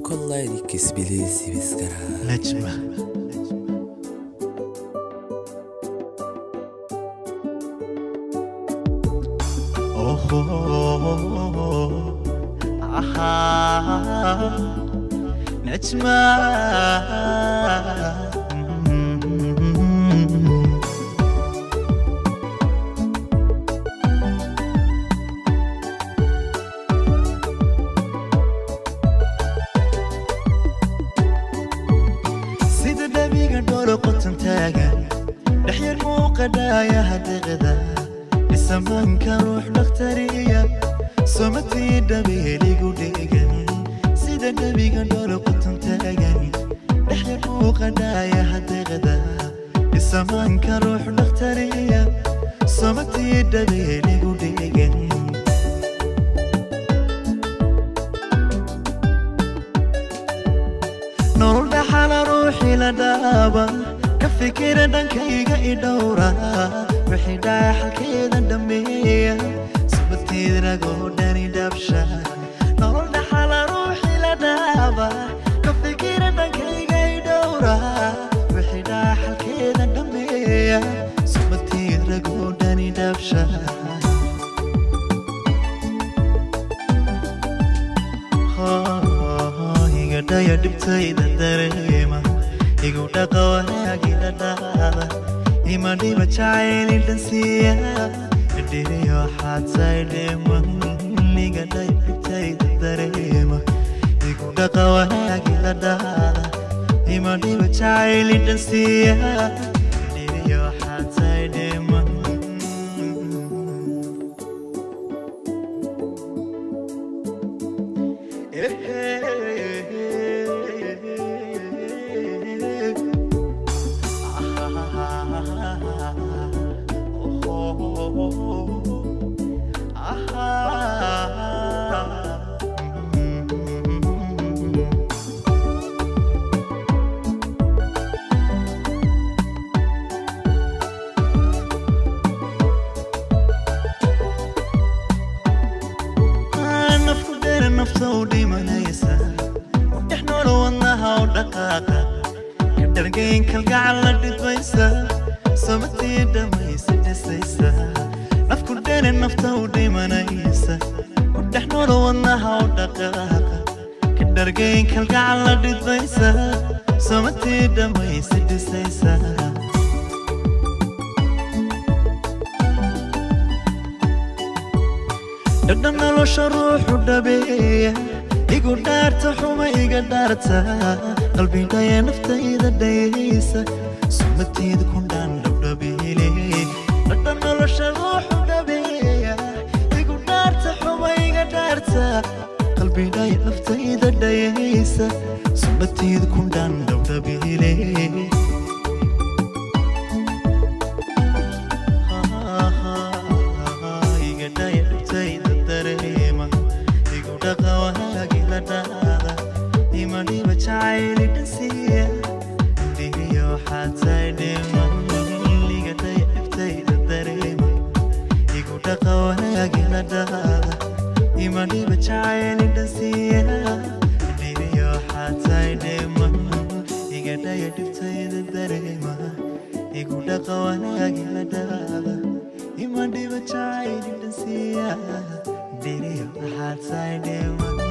Kolaylık biskara. Najma. Oh, aha, Najma. Sida dhabiga dholo qotan taagan, dhexyar muuqadhaaya hadeeqda dhisamaanka ruux dhakhtariya somatii dhabeeligu dhegan. Sida dhabiga dholo qotan taagan, dhexyar muuqadhaaya hadeeqda dhisamaanka ruux dhakhtariya somatii dhabeeligu dhegan. Nolol dhaxala ruuxii la dhaaba, ka fikira dhankayga i dhowra, wixii dhacay xalkeeda dhammeeya, sababteed ragoo dhani dhabsha. Nolol dhaxala ruuxii la dhaaba, ka fikira dhankayga i dhowra, wixii dhacay xalkeeda dhammeeya, sababteed ragoo dhani dhabsha. Igadhaya dhibtayda dareema, igu dhaqa wanaagila dhaada, ima dhiba jacayli dhansiiya, dhiriyo xaatay dhiman. Igadhaya dhibtayda dareema, igu dhaqa wanaagila dhaada, ima dhiba jacayli dhansiiya, dhiriyo xaatay dhiman. Nafku dheera nafta u dhimanaysa, dhex noolo wadnaha u dhaqaaqa, ka dhargayn kalgacal la dhidmaysa, samatii dhammaysa dhisaysa. Nafku dheere nafta u dhimanaysa, dhex noolo wadnaha u dhaqaaqa, ka dhargayn kalgacal la dhidmaysa, samatii dhammaysa dhisaysa. Dhadhan nolosha ruuxu dhabeeya, igu dhaarta xuma iga dhaarta, qalbidhaya naftayda dhayaysa, sumateed ku dhaan dhabdhabeele. Dhadhan nolosha ruuxu dhabeeya, igu dhaarta xuma iga dhaarta, qalbidhaya naftayda dhayaysa, sumateed ku dhaan dhabdhabeele. Igadhaya dhibtayda dareema, igu dhaqa wanaagila dhaada, ima dhiba jacayli dhansiiya, dhigiyo xaatay dhiman. Igadhaya dhibtayda dareema, igu dhaqa wanaagila dhaada, ima dhiba jacayli dhansiiya, dhigiyo xaatay dhiman. Igadhaya dhibtayda dareema, igu dhaqa wanaagila dhaada, ima dhiba jacayli dhansiiya, dhiriyo xaatay dhiman.